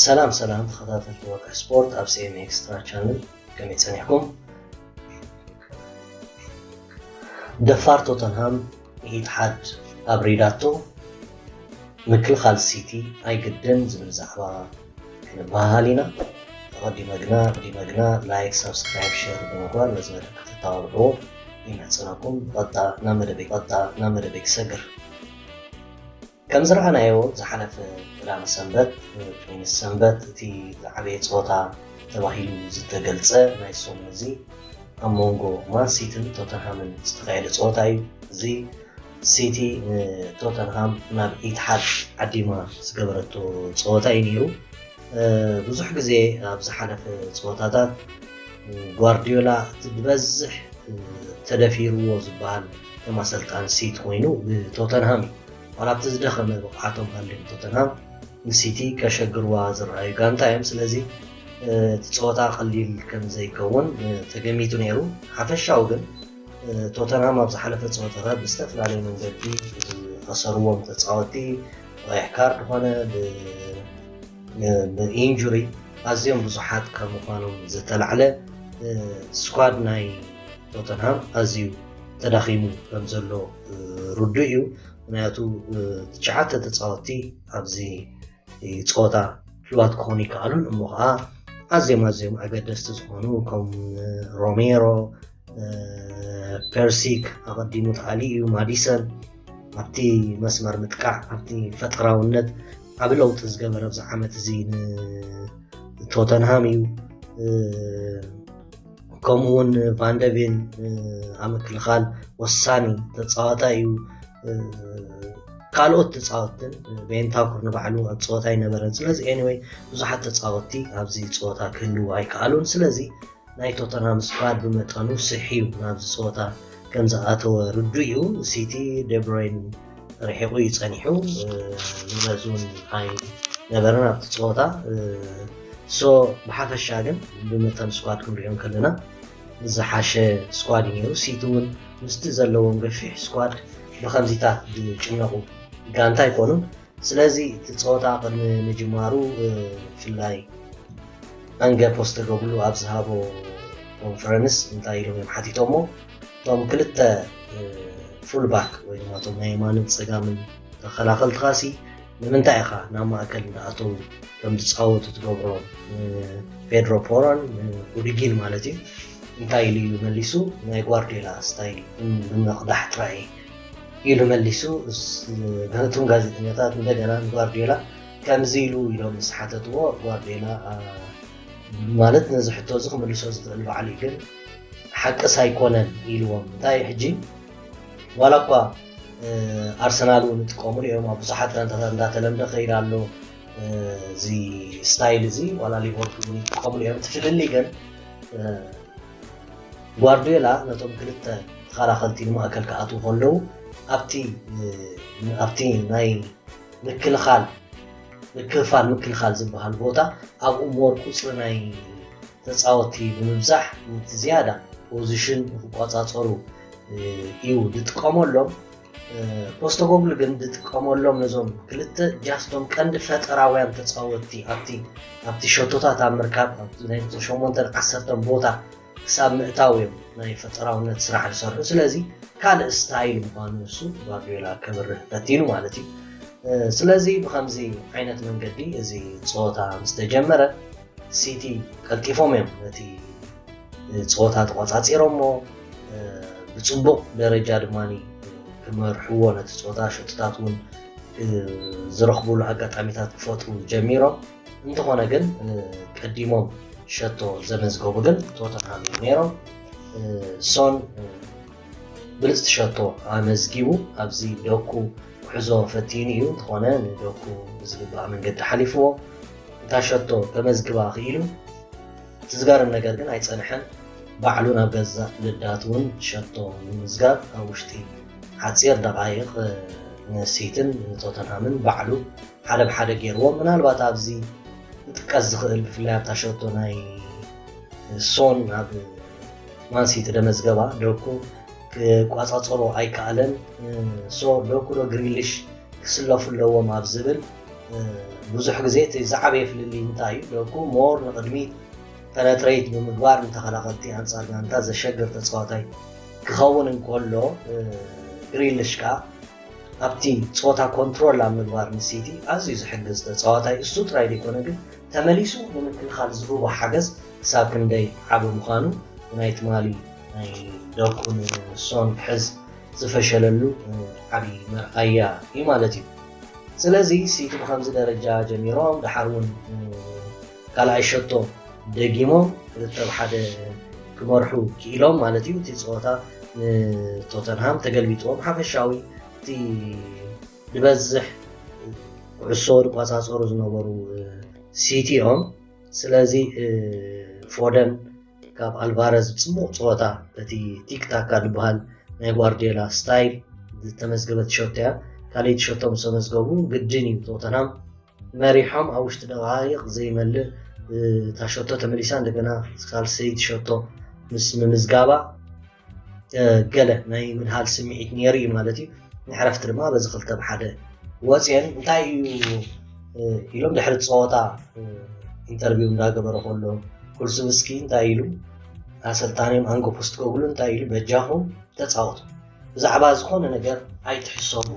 ሰላም ሰላም ተኸታተልቲ ወግዒ ስፖርት ኣብ ሲ ኤም ኤክስትራ ቻነል፣ ከመይ ጸኒሕኩም? ደፋር ቶተንሃም ኢትሓድ ኣብ ሪዳቶ፣ ምክልኻል ሲቲ ኣይግድን ዝብል ዛዕባ ክንበሃሃል ኢና። ኣቐዲመ ግና ኣቐዲመ ግና ላይክ፣ ሳብስክራይብ፣ ሼር ብምግባር ነዚ መደብ ክትተባብዕዎ ይምሕጸነኩም። ብቐጥታ ናብ መደበይ፣ ብቐጥታ ናብ መደበይ ክሰግር። ከም ዝረኣናዮ ዝሓለፈ ቅዳመ ሰንበት፣ ቅዳመ ሰንበት እቲ ዝዓበየ ጸወታ ተባሂሉ ዝተገልጸ ናይ ሰሙን እዚ ኣብ መንጎ ማን ሲቲን ቶተንሃምን ዝተኻየደ ጸወታ እዩ። እዚ ሲቲ ንቶተንሃም ናብ ኢትሓድ ዓዲማ ዝገበረቶ ጸወታ እዩ ነይሩ። ብዙሕ ግዜ ኣብ ዝሓለፈ ጸወታታት ጓርዲዮላ እቲ ዝበዝሕ ተደፊርዎ ዝበሃል ከም ኣሰልጣኒ ሲቲ ኮይኑ ብቶተንሃም እዩ። ዋላ ኣብቲ ዝደኸመ ብቕዓቶም ሃልዮም ቶተንሃም ንሲቲ ከሸግርዋ ዝረኣዩ ጋንታ እዮም። ስለዚ እቲ ጸወታ ቀሊል ከም ዘይከውን ተገሚቱ ነይሩ። ሓፈሻዊ ግን ቶተንሃም ኣብ ዝሓለፈ ጸወታታት ብዝተፈላለየ መንገዲ ዝኸሰርዎም ተጻወትቲ፣ ቀይሕ ካርድ ኮነ ብኢንጁሪ ኣዝዮም ብዙሓት ካብ ምዃኖም ዝተላዕለ ስኳድ ናይ ቶተንሃም ኣዝዩ ተዳኺሙ ከም ዘሎ ርዱእ እዩ። ምክንያቱ ትሽዓተ ተጻወትቲ ኣብዚ ጸወታ ድሉዋት ክኾኑ ይከኣሉን፣ እሞ ከዓ ኣዝዮም ኣዝዮም ኣገደስቲ ዝኾኑ ከም ሮሜሮ፣ ፐርሲክ ኣቐዲሙ ተኣልዩ እዩ፣ ማዲሰን ኣብቲ መስመር ምጥቃዕ ኣብቲ ፈጠራውነት ዓቢ ለውጢ ዝገበረ ኣብዚ ዓመት እዚ ንቶተንሃም እዩ። ከምኡ እውን ቫንደቬን ኣብ ምክልኻል ወሳኒ ተፃዋታይ እዩ። ካልኦት ተፃወትትን ቤንታኩር ንባዕሉ ኣብ ፀወታ ኣይነበረን። ስለዚ ኤኒወይ ብዙሓት ተፃወትቲ ኣብዚ ፀወታ ክህልዉ ኣይከኣሉን። ስለዚ ናይ ቶተንሃም ስኳድ ብመጠኑ ስሕ እዩ ናብዚ ፀወታ ከም ዝኣተወ ርዱእ እዩ። ሲቲ ደብሮይን ርሒቑ እዩ ፀኒሑ፣ ኑነዝ እውን ኣይነበረን ኣብቲ ፀወታ። ሶ ብሓፈሻ ግን ብመጠን ስኳድ ክንሪኦ ከለና ዝሓሸ ስኳድ እዩ ነይሩ። ሲቲ እውን ምስቲ ዘለዎም ገፊሕ ስኳድ ብከምዚታት ዝጭነቑ ጋንታ ኣይኮኑን። ስለዚ እቲ ፀወታ ቅድሚ ምጅማሩ ብፍላይ ኣንገ ፖስተኮግሉ ኣብ ዝሃቦ ኮንፈረንስ እንታይ ኢሎም እዮም ሓቲቶሞ? እቶም ክልተ ፉልባክ ወይ ድማ እቶም ናይ የማንን ፀጋምን ተኸላኸልትኻሲ ንምንታይ ኢኻ ናብ ማእከል እንዳኣተው ከም ዝፃወቱ ትገብሮም? ፔድሮ ፖሮን ኡዲጊን ማለት እዩ። እንታይ ኢሉ እዩ መሊሱ? ናይ ጓርዲዮላ ስታይል ብምቕዳሕ ጥራይ ኢሉ መሊሱ። እስ-፣ እቶም ጋዜጠኛታት እንደገና ንጓርዲዮላ ከምዚ ኢሉ ኢሎም ምስ ሓተትዎ፣ ጓርዲዮላ፣ አ፣ ማለት ነዚ ሕቶ እዚ ክምልሶ ዝኽእል ባዕሉ እዩ፣ ግን ሓቅስ ኣይኮነን ኢልዎም። እንታይ ሕጂ ዋላ እኳ፣ እ፣ ኣርሰናል እውን ይጥቀሙሉ እዮም፣ ኣብ ብዙሓት ጋንታታት እንዳተለምደ ከይድ ኣሎ፣ እ፣ እዚ ስታይል እዚ ዋላ ሊቨርፑል እውን ይጥቀሙሉ እዮም። እቲ ፍልልይ ግን፣ እ፣ ጓርዲዮላ ነቶም ክልተ ተኸላኸልቲ ንማእከል ክኣትዉ ከለዉ ኣብቲ፣ እ፣ ኣብቲ ናይ ምክልኻል፣ ምክፍፋል ምክልኻል ዝበሃል ቦታ ኣብኡ ሞር ቁፅሪ ናይ ተፃወትቲ ብምብዛሕ ነቲ ዝያዳ ፖዚሽን ንክቆፃፀሩ፣ እ፣ እዩ ዝጥቀመሎም። እ፣ ፖስተኮግሉ ግን ዝጥቀመሎም ነዞም ክልተ ጃስቶም ቀንዲ ፈጠራውያን ተፃወትቲ ኣብቲ፣ ኣብቲ ሸቶታት ኣብ ምርካብ ኣብቲ ናይ ቁፅሪ ሸሞንተን ዓሰርተን ቦታ ክሳብ ምእታው እዮም ናይ ፈጠራውነት ስራሕ ዝሰርሑ። ስለዚ ካልእ ስታይል ምዃኑ ንሱ ጓርዲዮላ ከብርህ ፈቲኑ ማለት እዩ። እ፣ ስለዚ ብኸምዚ ዓይነት መንገዲ እዚ ጸወታ ምስ ተጀመረ ሲቲ ቀልጢፎም እዮም ነቲ ጸወታ ተቖጻጺሮሞ፣ እ፣ ብጽቡቕ ደረጃ ድማ ክመርሕዎ ነቲ ጸወታ ሸቶታት እውን፣ እ፣ ዝረኽቡሉ ኣጋጣሚታት ክፈጥሩ ጀሚሮም። እንተኾነ ግን፣ እ፣ ቀዲሞም ሸቶ ዘመዝገቡ ግን ቶተንሃም እዮም ነይሮም። እ፣ ሶን፣ እ፣ ብልጽቲ ሸቶ ኣመዝጊቡ ኣብዚ ዶኩ ክሕዞ ፈቲኑ እዩ። እንተኾነ ንዶኩ ብዝግባእ መንገዲ ሓሊፍዎ። እታ ሸቶ ከመዝግባ ክኢሉ። እቲ ዝገርም ነገር ግን ኣይጸንሐን። ባዕሉ ናብ ገዛእ ልዳት እውን ሸቶ ንምምዝጋብ ኣብ ውሽጢ ሓጺር ደቓይቕ፣ እ፣ ንሲትን ንቶተንሃምን ባዕሉ ሓደ ብሓደ ገይርዎም። ምናልባት ኣብዚ ክጥቀስ ዝኽእል ብፍላይ ኣብታ ሸቶ ናይ ሶን ኣብ ማንሲቲ ደመዝገባ ዶኩ ክቋጻጸሮ ኣይከኣለን። ሶ ዶኩ ዶ ግሪሊሽ ክስለፉ ኣለዎም ኣብ ዝብል ብዙሕ ግዜ እቲ ዝዓበየ ፍልልይ እንታይ እዩ? ዶኩ ሞር ንቕድሚት ፐነትሬት ብምግባር ንተኸላኸልቲ ኣንጻር ጋንታ ዘሸግር ተጻዋታይ ክኸውን እንከሎ፣ ግሪልሽ ከኣ ኣብቲ ጸወታ ኮንትሮል ኣብ ምግባር ንሲቲ ኣዝዩ ዝሕግዝ ተጻዋታይ እሱ ጥራይ ዘይኮነ፣ ግን ተመሊሱ ንምክልኻል ዝህቦ ሓገዝ ክሳብ ክንደይ ዓቢ ምዃኑ ናይ ትማሊ ናይ ዶኩን ሶን ክሕዝ ዝፈሸለሉ ዓቢ መርኣያ እዩ ማለት እዩ። ስለዚ ሲቲ ብከምዚ ደረጃ ጀሚሮም፣ ደሓር እውን ካልኣይ ሸቶ ደጊሞም ክልተ ብሓደ ክመርሑ ክኢሎም ማለት እዩ። እቲ ጸወታ ንቶተንሃም ተገልቢጥዎም፣ ሓፈሻዊ እቲ ዝበዝሕ ኩዕሶ ዝቆጻጸሩ ዝነበሩ ሲቲ እዮም። ስለዚ ፎደን ካብ ኣልቫረዝ ጽቡቕ ጸወታ፣ በቲ ቲክታካ ዝበሃል ናይ ጓርዲዮላ ስታይል ዝተመዝገበት ሸቶ እያ። ካልኣይቲ ሸቶ ምስ ተመዝገቡ ግድን እዩ ቶተንሃም መሪሖም ኣብ ውሽጢ ደቃይቕ ዘይመልእ እታ ሸቶ ተመሊሳ እንደገና ሳልሰይቲ ሸቶ ምስ ምምዝጋባ ገለ ናይ ምድሃል ስምዒት ነይሩ እዩ ማለት እዩ። ንዕረፍቲ ድማ በዚ ክልተ ብሓደ ወፅየን። እንታይ እዩ ኢሎም ድሕሪ ፀወታ ኢንተርቪው እንዳገበረ ከሎ ኩልስብስኪ እንታይ ኢሉ፣ ኣሰልጣኒም ኣንጎ ፖስት ኮግሉ እንታይ ኢሉ፣ በጃኹም ተፃወቱ፣ ብዛዕባ ዝኾነ ነገር ኣይትሕሰቡ፣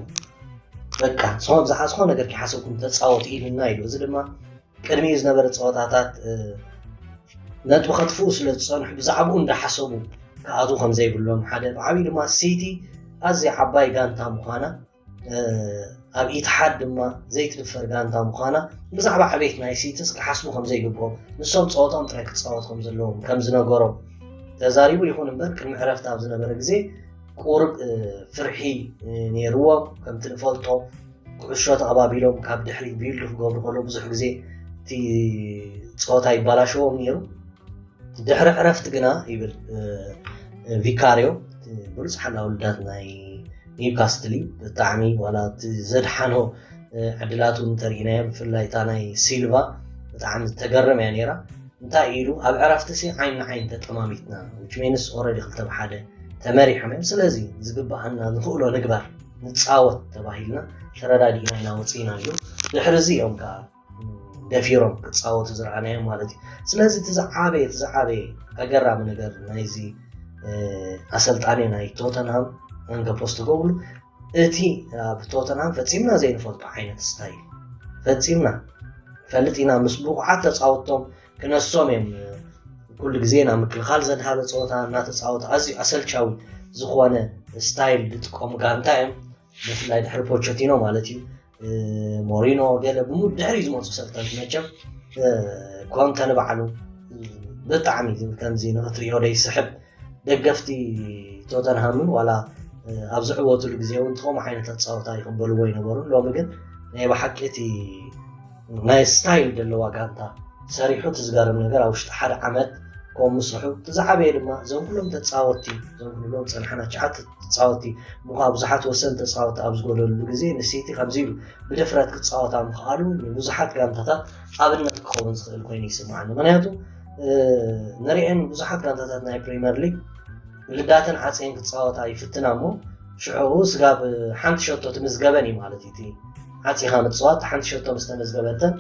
በቃ ዝኾነ ብዛዕባ ዝኾነ ነገር ከይሓሰብኩም ተፃወቱ ኢሉና ኢሉ። እዚ ድማ ቅድሚኡ ዝነበረ ፀወታታት ነጥቢ ከጥፍኡ ስለ ዝፀንሑ ብዛዕባኡ እንዳሓሰቡ ክኣትዉ ከም ዘይብሎም ሓደ፣ ብዓብዩ ድማ ሲቲ ኣዝያ ዓባይ ጋንታ ምዃና፣ ኣብ ኢትሓድ ድማ ዘይትድፈር ጋንታ ምዃና፣ ብዛዕባ ዕቤት ናይ ሲቲስ ክሓስቡ ከም ዘይግብኦም፣ ንሶም ፀወታኦም ጥራይ ክፃወት ከም ዘለዎም ከም ዝነገሮም ተዛሪቡ። ይኹን እምበር ቅድሚ ዕረፍቲ ኣብ ዝነበረ ግዜ ቁሩብ ፍርሒ ነይርዎም። ከምቲ ንፈልጦ ኩዕሾ ተቐባቢሎም ካብ ድሕሪት ቢልድ ክገብሩ ከለዉ ብዙሕ ግዜ እቲ ፀወታ ይባላሸዎም ነይሩ። ድሕሪ ዕረፍቲ ግና ይብል ቪካርዮ፣ ብሉፅ ሓላዊ ልዳት ናይ ኒውካስትል እዩ። ብጣዕሚ ዋላ እቲ ዘድሓኖ ዕድላት እውን እንተርኢናዮ፣ ብፍላይ እታ ናይ ሲልቫ ብጣዕሚ ተገርም እያ ነይራ። እንታይ ኢሉ፣ ኣብ ዕረፍቲ ሲ ዓይን ንዓይን ተጠማሚትና፣ which means already ክልተ ብሓደ ተመሪሖም እዮም። ስለዚ ዝግባኣና ንኽእሎ ንግበር፣ ንፃወት ተባሂልና ተረዳዲእና ኢና ወፂና ኢሉ። ድሕሪ እዚ እዮም ከዓ ደፊሮም ክፃወቱ ዝረኣናዮም ማለት እዩ። ስለዚ እቲ ዝዓበየ እቲ ዝዓበየ ኣገራሚ ነገር ናይዚ ኣሰልጣኒ ናይ ቶተንሃም ኣንገ ፖስት ኮግሉ እቲ ኣብ ቶተንሃም ፈፂምና ዘይንፈልጦ ዓይነት ስታይል ፈፂምና ፈልጥ ኢና። ምስ ብቑዓት ተፃወቶም ክነሶም እዮም። ኩሉ ግዜ ናብ ምክልኻል ዘድሃበ ፀወታ እናተፃወተ ኣዝዩ ኣሰልቻዊ ዝኾነ ስታይል ዝጥቀሙ ጋንታ እዮም። ብፍላይ ድሕሪ ፖቸቲኖ ማለት እዩ። ሞሪኖ ገለ ብሙ ድሕሪ ዝመፁ ሰልጠንቲ መቸም ኮንተ ንባዕሉ ብጣዕሚ ከምዚ ንክትሪኦ ደይስሕብ ደገፍቲ ቶተንሃምን ዋላ ኣብ ዝዕወትሉ ግዜ እውን ከምኡ ዓይነታት ፀወታ ይቕበልዎ ኣይነበሩን። ሎሚ ግን ናይ ብሓቂ እቲ ናይ ስታይል ዘለዋ ጋንታ ሰሪሑ። እቲ ዝገርም ነገር ኣብ ውሽጢ ሓደ ዓመት ከም ምስርሑ እቲ ዝዓበየ ድማ እዞም ኩሎም ተፃወትቲ እዞም ኩሎም ፀንሓና ትሽዓተ ተፃወትቲ ምኳ ብዙሓት ወሰን ተፃወትቲ ኣብ ዝጎደሉ ግዜ ንሲቲ ከምዚ ኢሉ ብድፍረት ክፃወታ ምኽኣሉ ንብዙሓት ጋንታታት ኣብነት ክኸውን ዝኽእል ኮይኑ ይስምዓኒ። ምክንያቱ ንሪአን ብዙሓት ጋንታታት ናይ ፕሪምየር ሊግ ልዳተን ዓፅየን ክፃወታ ይፍትና እሞ ሽዑ ስጋብ ሓንቲ ሸቶ ትምዝገበን እዩ ማለት እዩ። ዓፂኻ ምፅዋት ሓንቲ ሸቶ ምስ ተመዝገበተን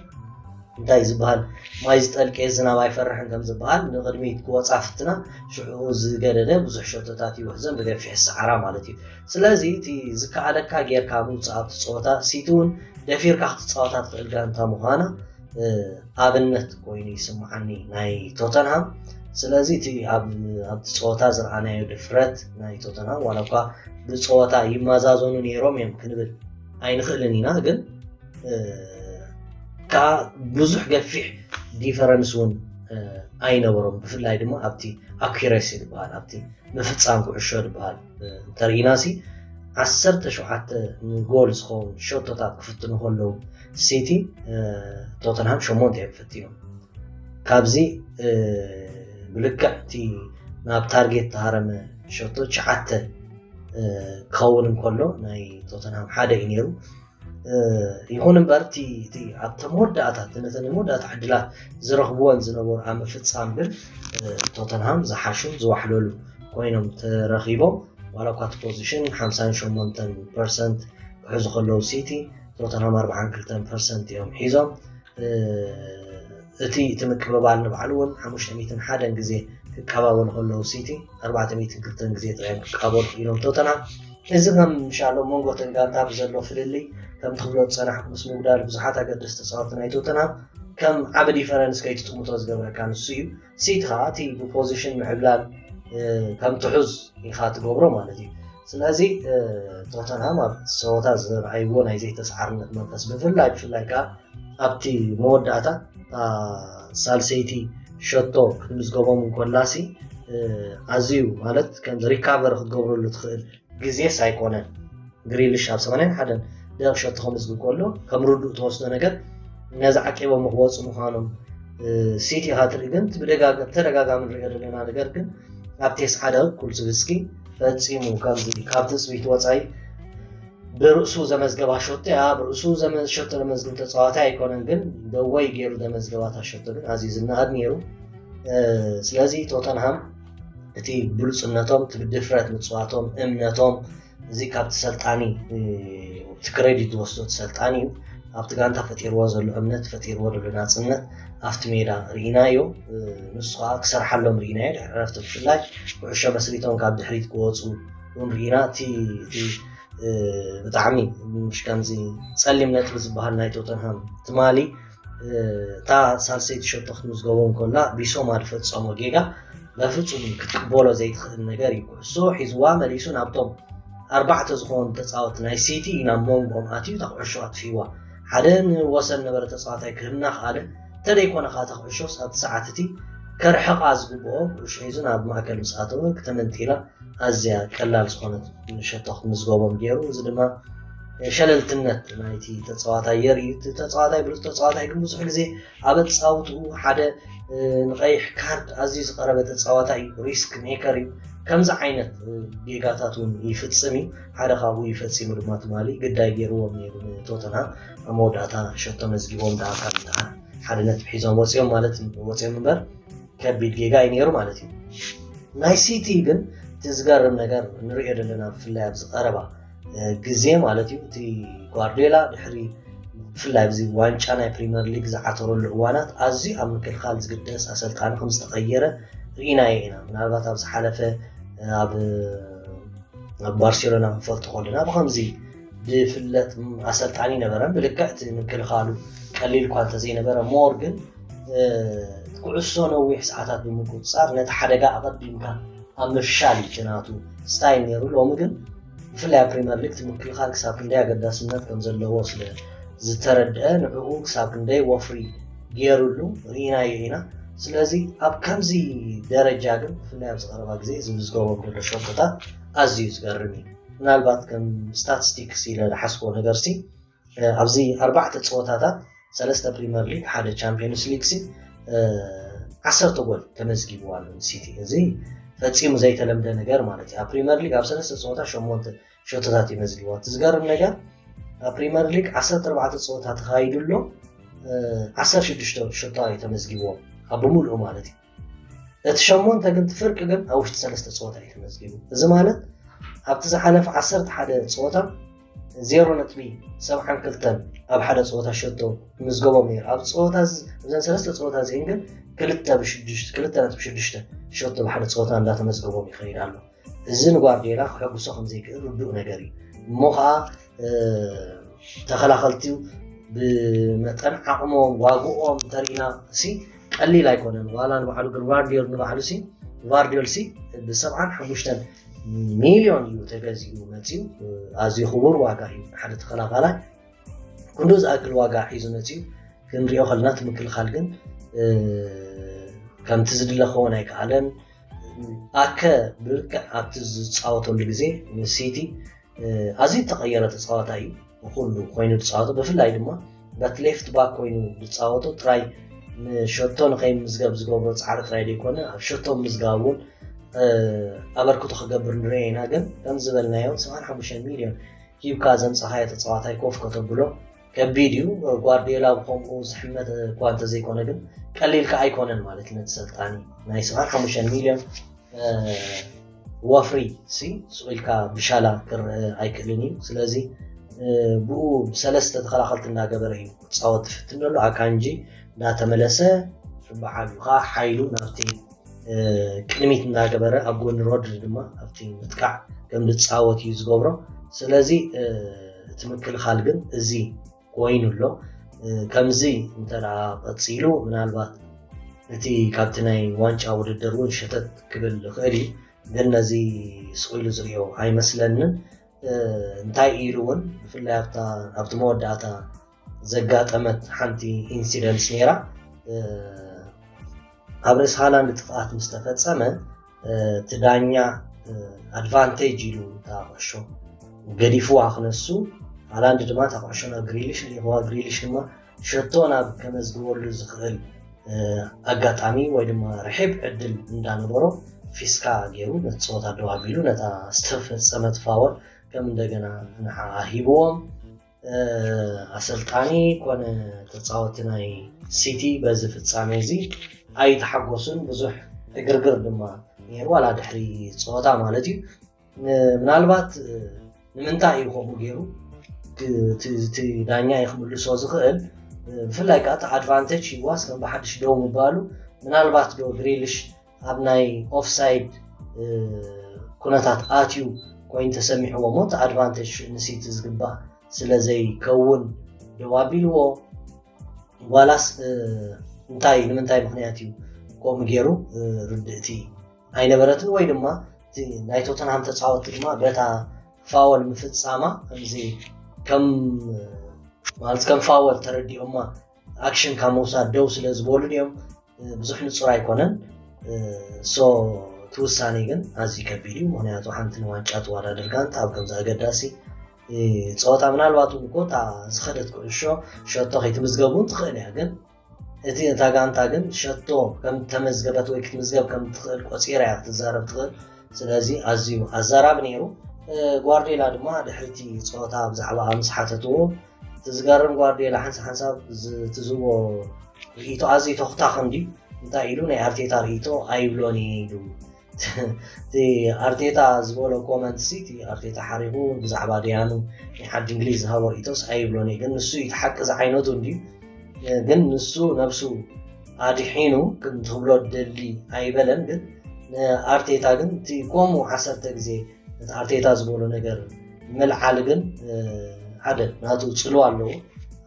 እንታይ ዝበሃል ማይ ዝጠልቀ ዝናብ ኣይፈርሕን ከም ዝበሃል ንቕድሚት ክወፃ ፍትና ሽዑ ዝገደደ ብዙሕ ሸቶታት ይውሕዘን ብገፊሕ ሰዓራ ማለት እዩ። ስለዚ እቲ ዝከኣለካ ጌርካ ምውፃእ ኣብቲ ፀወታ ሲቲ እውን ደፊርካ ክትፃወታ ትኽእል ጋንታ ምዃና ኣብነት ኮይኑ ይስምዓኒ ናይ ቶተንሃም። ስለዚ እቲ ኣብቲ ፀወታ ዝረኣናዮ ድፍረት ናይ ቶተንሃም ዋላ እኳ ብፀወታ ይመዛዘኑ ነይሮም እዮም ክንብል ኣይንኽእልን ኢና፣ ግን ከዓ ብዙሕ ገፊሕ ዲፈረንስ እውን ኣይነበሮም። ብፍላይ ድማ ኣብቲ ኣኩረሲ ዝበሃል ኣብቲ ምፍፃም ኩዕሾ ዝበሃል እንተርኢና ሲ ዓሰርተ ሸውዓተ ንጎል ዝኸውን ሸቶታት ክፍትኑ ከለዉ ሲቲ ቶተንሃም ሸሞንተ እዮም ፈቲኖም። ካብዚ ብልክዕ እቲ ናብ ታርጌት ተሃረመ ሸቶ ትሽዓተ ክኸውን እንከሎ ናይ ቶተንሃም ሓደ እዩ ነይሩ። ይኹን እምበር እቲ ኣብቶም መወዳእታ ነተን መወዳእታ ዕድላት ዝረኽብወን ዝነበሩ ኣብ ምፍፃም ግን ቶተንሃም ዝሓሹ ዝዋሕለሉ ኮይኖም ተረኺቦም። ዋላ እኳ እቲ ፖዚሽን ሓምሳን ሸሞንተን ፐርሰንት ክሕዙ ከለዉ ሲቲ ቶተንሃም ኣርባዓን ክልተን ፐርሰንት እዮም ሒዞም። እቲ እቲ ምቅብባል ንባዕሉ እውን ሓሙሽተ ሚእትን ሓደን ግዜ ክቀባበሉ ከለዉ ሲቲ ኣርባዕተ ሚእትን ክልተን ግዜ ጥራይ እዮም ክቀባበሉ ክኢሎም ቶተንሃም። እዚ ከም ምሻሎ መንጎ ተን ጋንታ ብዘሎ ፍልልይ ከም ትብሎ ዝጸናሕኩ ምስ ምጉዳል ብዙሓት ኣገደስቲ ተጻወቲ ናይ ቶተንሃም ከም ዓቢ ዲፈረንስ ከይትጥምቶ ዝገብረካ ንሱ እዩ። ሲቲ ከዓ እቲ ብፖዚሽን ምዕብላል ከም ትሑዝ ኢኻ ትገብሮ ማለት እዩ። ስለዚ ቶተንሃም ኣብ ፀወታ ዘርኣይዎ ናይ ዘይተሰዓርነት መንፈስ ብፍላይ ብፍላይ ከዓ ኣብቲ መወዳእታ ሳልሰይቲ ሸቶ ክትምዝገቦም እንኮላሲ ኣዝዩ ማለት ከም ሪካቨር ክትገብረሉ ትኽእል ግዜስ ኣይኮነን። ግሪልሽ ኣብ ሰማንያን ሓደን ደቂቕ ሸቶ ከምዝግብ ከሎ ከም ርዱእ ተወስዶ ነገር ነዚ ዓቂቦም ክወፁ ምዃኖም ሲቲ ኢኻ ትርኢ። ግን ብደጋገ- ብተደጋጋሚ ንሪኦ ዘለና ነገር ግን ኣብ ቴስዓ ደቂቕ ኩልስቭስኪ ፈፂሙ ከምዚ ካብ ትፅቢት ወፃኢ ብርእሱ ዘመዝገባ ሸቶ እያ። ብርእሱ ዘመ- ሸቶ ዘመዝግብ ተፃዋታይ ኣይኮነን፣ ግን ደወይ ገይሩ ዘመዝገባታ ሸቶ ግን ኣዝዩ ዝነኣድ ነይሩ። ስለዚ ቶተንሃም እቲ ብሉፅነቶም እቲ ብድፍረት ምፅዋቶም እምነቶም እዚ ካብቲ ሰልጣኒ እቲ ክሬዲት ዝወስዶ እቲ ሰልጣኒ እዩ። ኣብቲ ጋንታ ፈጢርዎ ዘሎ እምነት ፈጢርዎ ዘሎ ናፅነት ኣብቲ ሜዳ ርኢናዮ። ንሱ ከዓ ክሰርሓሎም ርኢናዮ። ድሕሪ ዕረፍቲ ብፍላይ ኩዕሾ መስሪቶም ካብ ድሕሪት ክወፁ እውን ርኢና። እቲ እቲ ብጣዕሚ ምሽ ከምዚ ፀሊም ነጥቢ ዝበሃል ናይ ቶተንሃም ትማሊ እታ ሳልሰይቲ ሸቶ ክትምዝገቦ እንከላ ቢሶማ ዝፈፀሞ ጌጋ በፍፁም ክትቅበሎ ዘይትኽእል ነገር እዩ። ኩዕሶ ሒዝዋ መሊሱ ናብቶም ኣርባዕተ ዝኾኑ ተፃወቲ ናይ ሲቲ ናብ መንጎኦም ኣትዩ እታ ኩዕሾ ኣጥፊእዋ። ሓደ ንወሰን ነበረ ተፃዋታይ ክህብና ከኣለ እንተደይኮነ ከዓ እታ ኩዕሾስ ኣብቲ ሰዓት እቲ ከርሕቓ ዝግብኦ ኩዕሾ ሒዙ ናብ ማእከል ምስ ኣተወ ክተመንጢላ ኣዝያ ቀላል ዝኾነት ሸቶ ክትምዝገቦም ገይሩ። እዚ ድማ ሸለልትነት ናይቲ ተፃዋታይ የርኢ። እቲ ተፃዋታይ ብሉፅ ተፃዋታይ ግን ብዙሕ ግዜ ኣብ ኣፃውትኡ ሓደ ንቀይሕ ካርድ ኣዝዩ ዝቀረበ ተፃዋታይ እዩ። ሪስክ ሜከር እዩ። ከምዚ ዓይነት ጌጋታት እውን ይፍፅም እዩ። ሓደ ካብኡ እዩ ፈፂሙ ድማ ትማሊ ግዳይ ገይርዎም ነይሩ ንቶተንሃም ኣብ መወዳእታ ሸቶ መዝጊቦም ደኣ ካብ ሓደ ነጥቢ ሒዞም ወፂኦም ማለት ወፂኦም እምበር ከቢድ ጌጋ እዩ ነይሩ ማለት እዩ። ናይ ሲቲ ግን እቲ ዝገርም ነገር ንሪኦ ዘለና ብፍላይ ኣብዚ ቀረባ ግዜ ማለት እዩ እቲ ጓርዲዮላ ድሕሪ ብፍላይ ኣብዚ ዋንጫ ናይ ፕሪምየር ሊግ ዝዓተረሉ እዋናት ኣዝዩ ኣብ ምክልኻል ዝግደስ ኣሰልጣኒ ከም ዝተቐየረ ርኢናዮ ኢና። ምናልባት ኣብ ዝሓለፈ ኣብ ኣብ ባርሴሎና ክንፈልጦ ከለና ብከምዚ ዝፍለጥ ኣሰልጣኒ ነበረን ብልክዕ እቲ ምክልኻሉ ቀሊል እኳ እንተዘይነበረ ሞር ግን ኩዕሶ ነዊሕ ሰዓታት ብምቁፅፃር ነቲ ሓደጋ ኣቐዲምካ ኣብ ምፍሻል እዩ ናቱ ስታይል ነይሩ። ሎሚ ግን ብፍላይ ኣብ ፕሪምየር ሊግ እቲ ምክልኻል ክሳብ ክንደይ ኣገዳስነት ከም ዘለዎ ስለ ዝተረድአ ንዕኡ ክሳብ ክንደይ ወፍሪ ገይሩሉ ርኢናዮ ኢና። ስለዚ ኣብ ከምዚ ደረጃ ግን ብፍላይ ኣብዚ ቀረባ ግዜ ዝምዝገቦም ዘሎ ሸቶታት ኣዝዩ ዝገርም እዩ። ምናልባት ከም ስታቲስቲክስ ኢለ ዝሓስቦ ነገር ሲ ኣብዚ ኣርባዕተ ፀወታታት ሰለስተ ፕሪምየር ሊግ ሓደ ቻምፒዮንስ ሊግ ሲ ዓሰርተ ጎል ተመዝጊቡ ኣሎ ሲቲ። እዚ ፈፂሙ ዘይተለምደ ነገር ማለት እዩ። ኣብ ፕሪምየር ሊግ ኣብ ሰለስተ ፀወታ ሸሞንተ ሸቶታት እዩ መዝጊቡ። እቲ ዝገርም ነገር ኣብ ፕሪምየር ሊግ ዓሰርተ ኣርባዕተ ፀወታ ተኻይዱ ኣሎ ዓሰርተ ሽዱሽተ ሸቶ እዩ ተመዝጊብዎ ኣብ ብምልኡ ማለት እዩ። እቲ ሸሞንተ ግን እቲ ፍርቂ ግን ኣብ ውሽጢ ሰለስተ ፀወታ እዩ ተመዝጊቡ። እዚ ማለት ኣብቲ ዝሓለፈ ዓሰርተ ሓደ ፀወታ ዜሮ ነጥቢ ሰብዓን ክልተን ኣብ ሓደ ፀወታ ሸቶ ምዝገቦም ነይሩ። ኣብ ፀወታ እዚ- እዘን ሰለስተ ፀወታ እዚአን ግን ክልተ ብሽዱሽተ ክልተ ነጥቢ ሽዱሽተ ሸቶ ብሓደ ፀወታ እንዳተመዝገቦም ይኸይድ ኣሎ። እዚ ንጓርዲዮላ ክሕጉሶ ከም ዘይክእል ርዱእ ነገር እዩ። እሞ ከዓ ተኸላኸልቲ ብመጠን ዓቕሞም ዋግኦም ተሪእና ሲ ቀሊል ኣይኮነን። ዋላ ንባዕሉ ግን ቫርዲዮል ንባዕሉ ሲ ቫርዲዮል ሲ ብሰብዓን ሓሙሽተን ሚልዮን እዩ ተገዚኡ መፂኡ። ኣዝዩ ክቡር ዋጋ እዩ ሓደ ተኸላኻላይ ክንዱ ዝኣክል ዋጋ ሒዙ መፂኡ። ክንሪኦ ከለና እቲ ምክልኻል ግን ከምቲ ዝድለ ክኸውን ኣይከኣለን። ኣከ ብልክዕ ኣብቲ ዝፃወተሉ ግዜ ንሲቲ ኣዝዩ ተቐየረ ተፃዋታይ እዩ። ንኩሉ ኮይኑ ዝፃወቶ ብፍላይ ድማ በት ሌፍት ባክ ኮይኑ ዝፃወቶ ጥራይ ንሸቶ ንከይምዝገብ ዝገብሮ ፃዕሪ ጥራይ ዘይኮነ ኣብ ሸቶ ምዝጋብ እውን ኣበርክቶ ክገብር ንሪኦ ኢና። ግን ከም ዝበልናዮ ሰብዓን ሓሙሽተን ሚልዮን ሂብካ ዘምፀኻዮ ተፃዋታይ ኮፍ ከተብሎ ከቢድ እዩ። ጓርዲዮላ ብከምኡ ዝሕመት እኳ እንተዘይኮነ ግን ቀሊል ከ ኣይኮነን ማለት ነቲ ሰልጣኒ ናይ ሰብዓን ሓሙሽተን ሚልዮን ወፍሪ ሲ ስቕ ኢልካ ብሻላ ክረአ ኣይክእልን እዩ። ስለዚ ብኡ ብሰለስተ ተኸላኸልቲ እናገበረ እዩ ክፃወት ዝፍትን ዘሎ። ኣካንጂ እናተመለሰ ብዓቢኡ ከዓ ሓይሉ ናብቲ ቅድሚት እናገበረ ኣብ ጎኒ ሮድሪ ድማ ኣብቲ ምጥቃዕ ከም ዝፃወት እዩ ዝገብሮ። ስለዚ እቲ ምክልኻል ግን እዚ ኮይኑ ኣሎ። ከምዚ እንተ ቀፂሉ ምናልባት እቲ ካብቲ ናይ ዋንጫ ውድድር እውን ሸተት ክብል ይኽእል እዩ። ግን ነዚ ስቕ ኢሉ ዝሪኦ ኣይመስለንን። እንታይ ኢሉ እውን ብፍላይ ኣብቲ መወዳእታ ዘጋጠመት ሓንቲ ኢንሲደንስ ነይራ። ኣብ ርእሲ ሃላንድ ጥፍኣት ምስ ተፈጸመ እቲ ዳኛ ኣድቫንቴጅ ኢሉ እታ ኩዕሾ ገዲፍዋ ክነሱ፣ ሃላንድ ድማ እታ ኩዕሾ ናብ ግሪሊሽ ልኢኽዋ፣ ግሪሊሽ ድማ ሸቶ ናብ ከመዝግበሉ ዝኽእል ኣጋጣሚ ወይ ድማ ርሒብ ዕድል እንዳነበሮ ፊስካ ገይሩ ነቲ ፀወታ ደው ኣቢሉ ነታ ዝተፈጸመት ፋወል ከም እንደገና ንዓኣ ሂብዎም። ኣሰልጣኒ ኮነ ተፃወቲ ናይ ሲቲ በዚ ፍጻሜ እዚ ኣይተሓጎሱን። ብዙሕ ዕግርግር ድማ ነይሩ፣ ዋላ ድሕሪ ፀወታ ማለት እዩ። ምናልባት ንምንታይ እዩ ከምኡ ገይሩ እቲ ዳኛ እዩ ክምልሶ ዝኽእል። ብፍላይ ከዓ እቲ ኣድቫንቴጅ ሂዋስ ከም ብሓድሽ ደው ምባሉ ምናልባት ዶ ግሪሊሽ ኣብ ናይ ኦፍሳይድ ኩነታት ኣትዩ ኮይኑ ተሰሚዕዎ እሞ እቲ ኣድቫንቴጅ ንሲቲ ዝግባእ ስለ ዘይከውን ደው ኣቢልዎ ዋላስ እንታይ ንምንታይ ምኽንያት እዩ ከምኡ ገይሩ ርድእቲ ኣይነበረትን ወይ ድማ ናይ ቶተንሃም ተፃወቲ ድማ በታ ፋወል ምፍፃማ ከምዚ ከም ማለት ከም ፋወል ተረዲኦማ ኣክሽን ካብ ምውሳድ ደው ስለ ዝበሉ ድዮም ብዙሕ ንፁር ኣይኮነን። ሶ እቲ ውሳኔ ግን ኣዝዩ ከቢድ እዩ። ምክንያቱ ሓንቲ ንዋንጫ ትወዳደር ጋንታ ኣብ ከምዚ ኣገዳሲ ፀወታ ምናልባት እውን እኮ እታ ዝኸደት ኩዕሾ ሸቶ ከይትምዝገብ እውን ትኽእል እያ። ግን እቲ እታ ጋንታ ግን ሸቶ ከም ተመዝገበት ወይ ክትምዝገብ ከም ትኽእል ቆፂራ እያ ክትዛረብ ትኽእል። ስለዚ ኣዝዩ ኣዛራቢ ነይሩ። ጓርዲዮላ ድማ ድሕሪ እቲ ፀወታ ብዛዕባ ምስ ሓተትዎ እቲ ዝገርም ጓርዲዮላ ሓንሳብ ሓንሳብ ዝትዝቦ ርእይቶ ኣዝዩ ተኹታኽ እንድዩ። እንታይ ኢሉ ናይ ኣርቴታ ርእይቶ ኣይብሎን እዩ ኢሉ። እቲ ኣርቴታ ዝበሎ ኮመንት ሲ እቲ ኣርቴታ ሓሪፉ ብዛዕባ ደያኑ ናይ ሓዲ እንግሊዝ ዝሃቦ ርእይቶስ ኣይብሎን እዩ። ግን ንሱ እዩ እቲ ሓቂ ዝዓይነቱ እንድዩ። ግን ንሱ ነብሱ ኣድሒኑ ከም ትብሎ ደሊ ኣይበለን። ግን ኣርቴታ ግን እቲ ከምኡ ዓሰርተ ግዜ እቲ ኣርቴታ ዝበሎ ነገር ምልዓል ግን ሓደ ናቱ ፅልዋ ኣለዎ።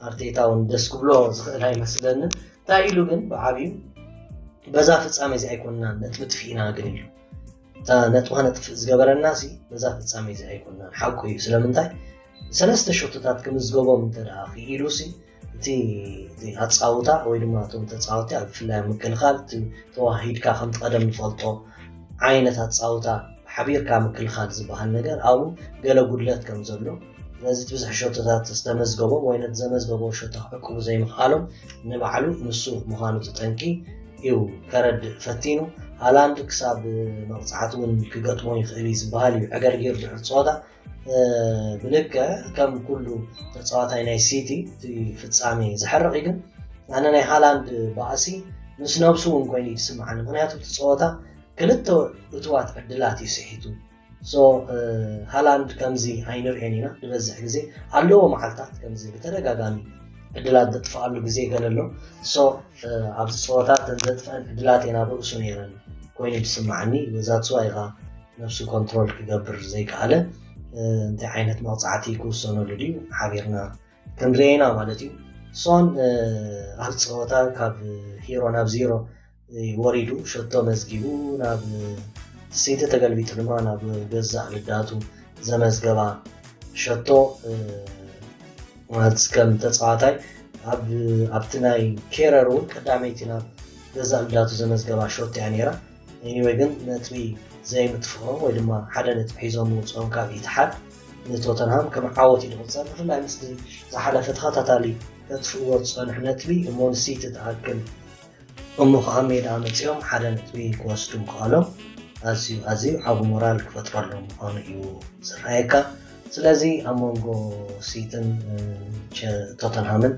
ኣርቴታ እውን ደስ ክብሎ ዝኽእል ኣይመስለንን። እንታይ ኢሉ ግን ብዓብዩ በዛ ፍጻሜ እዚ ኣይኮንናን ነጥቢ ጥፊእና ግን ኢሉ። እታ ነጥቢ ከነጥፍእ ዝገበረና ሲ በዛ ፍጻሜ እዚ ኣይኮንናን። ሓቁ እዩ። ስለምንታይ ሰለስተ ሸቶታት ክምዝገቦም እንተ ደኣ ክኢሉ ሲ እቲ ኣጻውታ ወይ ድማ እቶም ተጻወቲ ኣብ ብፍላይ ኣብ ምክልኻል እቲ ተዋሂድካ ከምቲ ቀደም ንፈልጦ ዓይነት ኣጻውታ ሓቢርካ ምክልኻል ዝበሃል ነገር ኣብኡ ገለ ጉድለት ከም ዘሎ ስለዚ እቲ ብዙሕ ሸቶታት ዝተመዝገቦም ወይ ነቲ ዘመዝገቦ ሸቶ ክዕቅቡ ዘይምኽኣሎም ንባዕሉ ንሱ ምዃኑ እቲ ጠንቂ እዩ ከረድእ ፈቲኑ። ሃላንድ ክሳብ መቕጻዕቲ እውን ክገጥሞ ይኽእል እዩ ዝበሃል እዩ ዕገርጊር ድሕሪ ጸወታ ብልክዕ ከም ኩሉ ተፃዋታይ ናይ ሲቲ እቲ ፍፃሜ ዘሕርቕ እዩ። ግን ኣነ ናይ ሃላንድ ባእሲ ምስ ነብሱ እውን ኮይኑ እዩ ዝስምዓኒ። ምክንያቱ እቲ ፀወታ ክልተ እትዋት ዕድላት እዩ ስሒቱ። ሃላንድ ከምዚ ኣይንርእዮን ኢና። ዝበዝሕ ግዜ ኣለዎ መዓልታት ከምዚ ብተደጋጋሚ ዕድላት ዘጥፍኣሉ ግዜ ገለ ኣሎ። ኣብዚ ፀወታ እተን ዘጥፍአን ዕድላት እየን ኣብ ርእሱ ነይረን ኮይኑ ዝስምዓኒ። በዛ ፅዋይ ከዓ ነብሱ ኮንትሮል ክገብር ዘይከኣለ እንታይ ዓይነት መቕፃዕቲ ክውሰነሉ ድዩ ሓቢርና ክንሪኦ ኢና ማለት እዩ። ሶን ኣብ ፀወታ ካብ ሂሮ ናብ ዜሮ ወሪዱ ሸቶ መዝጊቡ ናብ ሲቲ ተገልቢጡ ድማ ናብ ገዛእ ልዳቱ ዘመዝገባ ሸቶ ማለት ከም ተፃዋታይ ኣብቲ ናይ ኬረር እውን ቀዳመይቲ ናብ ገዛእ ልዳቱ ዘመዝገባ ሸቶ እያ ነይራ። ኤኒወይ ግን ነጥቢ ዘይምጥፍኦም ወይ ድማ ሓደ ነጥቢ ሒዞም ምውፅኦም ካብ ኢትሓድ ንቶተንሃም ከም ዓወት እዩ ዝቑፀር። ብፍላይ ምስቲ ዝሓለፈ ተኸታታሊ ከጥፍእዎ ዝፀንሑ ነጥቢ እሞ ንሲቲ ትኣክል እሞ ከዓ ሜዳ መፂኦም ሓደ ነጥቢ ክወስዱ ምኽኣሎም ኣዝዩ ኣዝዩ ዓቢ ሞራል ክፈጥረሎም ምዃኑ እዩ ዝረኣየካ። ስለዚ ኣብ መንጎ ሲትን ቶተንሃምን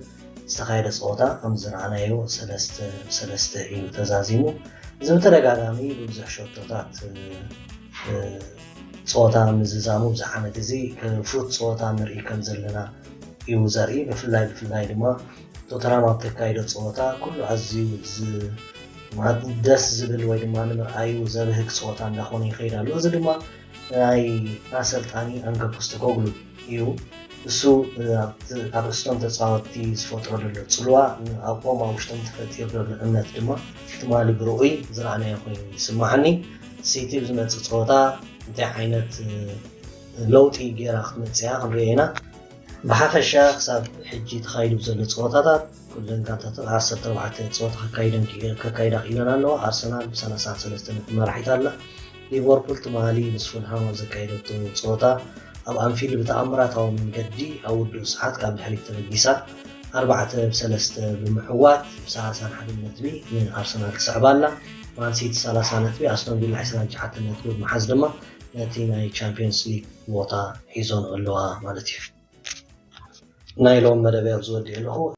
ዝተኻየደ ፀወታ ከም ዝረኣናዮ ሰለስተ ሰለስተ እዩ ተዛዚሙ። እዚ ብተደጋጋሚ ብብዙሕ ሸቶታት ፀወታ ምዝዛሙ ኣብዚ ዓመት እዚ ፍሩት ፀወታ ንርኢ ከም ዘለና እዩ ዘርኢ። ብፍላይ ብፍላይ ድማ ቶተናም ኣብ ተካይዶ ፀወታ ኩሉ ኣዝዩ ደስ ዝብል ወይ ድማ ንምርኣዩ ዘብህግ ፀወታ እንዳኾነ ይኸይድ ኣሎ። እዚ ድማ ናይ ኣሰልጣኒ ኣንገ ፖስተኮግሉ እዩ። እሱ ካብ ርእስቶም ተፃወትቲ ዝፈጥሮ ዘሎ ፅልዋ ኣብኦም ኣብ ውሽጦም ተፈጢሩ ዘሎ እምነት ድማ ትማሊ ብርኡይ ዝረኣናዮ ኮይኑ ይስማዓኒ። ሲቲ ብዝመፅእ ፀወታ እንታይ ዓይነት ለውጢ ገይራ ክትመፅእ እያ ክንሪኦ ኢና። ብሓፈሻ ክሳብ ሕጂ ተኻይዱ ብዘሎ ፀወታታት ኩለን ጋንታታት ዓሰርተ ኣርባዕተ ፀወታ ከካይዳ ክኢለን ኣለዋ። ኣርሰናል ብ ሰላሳ ሰለስተ ነጥቢ መራሒት ኣላ። ሊቨርፑል ትማሊ ምስ ፉልሃም ኣብ ዘካየደቶ ፀወታ ኣብ ኣንፊልድ ብተኣምራታዊ መንገዲ ኣብ ውዱእ ሰዓት ካብ ድሕሪት ተበጊሳ ኣርባዕተ ብ ሰለስተ ብምዕዋት ብ ሰላሳን ሓደን ነጥቢ ንኣርሰናል ትስዕባ ኣላ። ማንሲቲ ሰላሳ ነጥቢ፣ ኣስቶን ቪላ ዕስራን ትሽዓተን ነጥቢ ብምሓዝ ድማ ነቲ ናይ ቻምፒዮንስ ሊግ ቦታ ሒዞን ኣለዋ ማለት እዩ። ናይ ሎም መደበይ ኣብዚ ወዲእ ኣለኹ።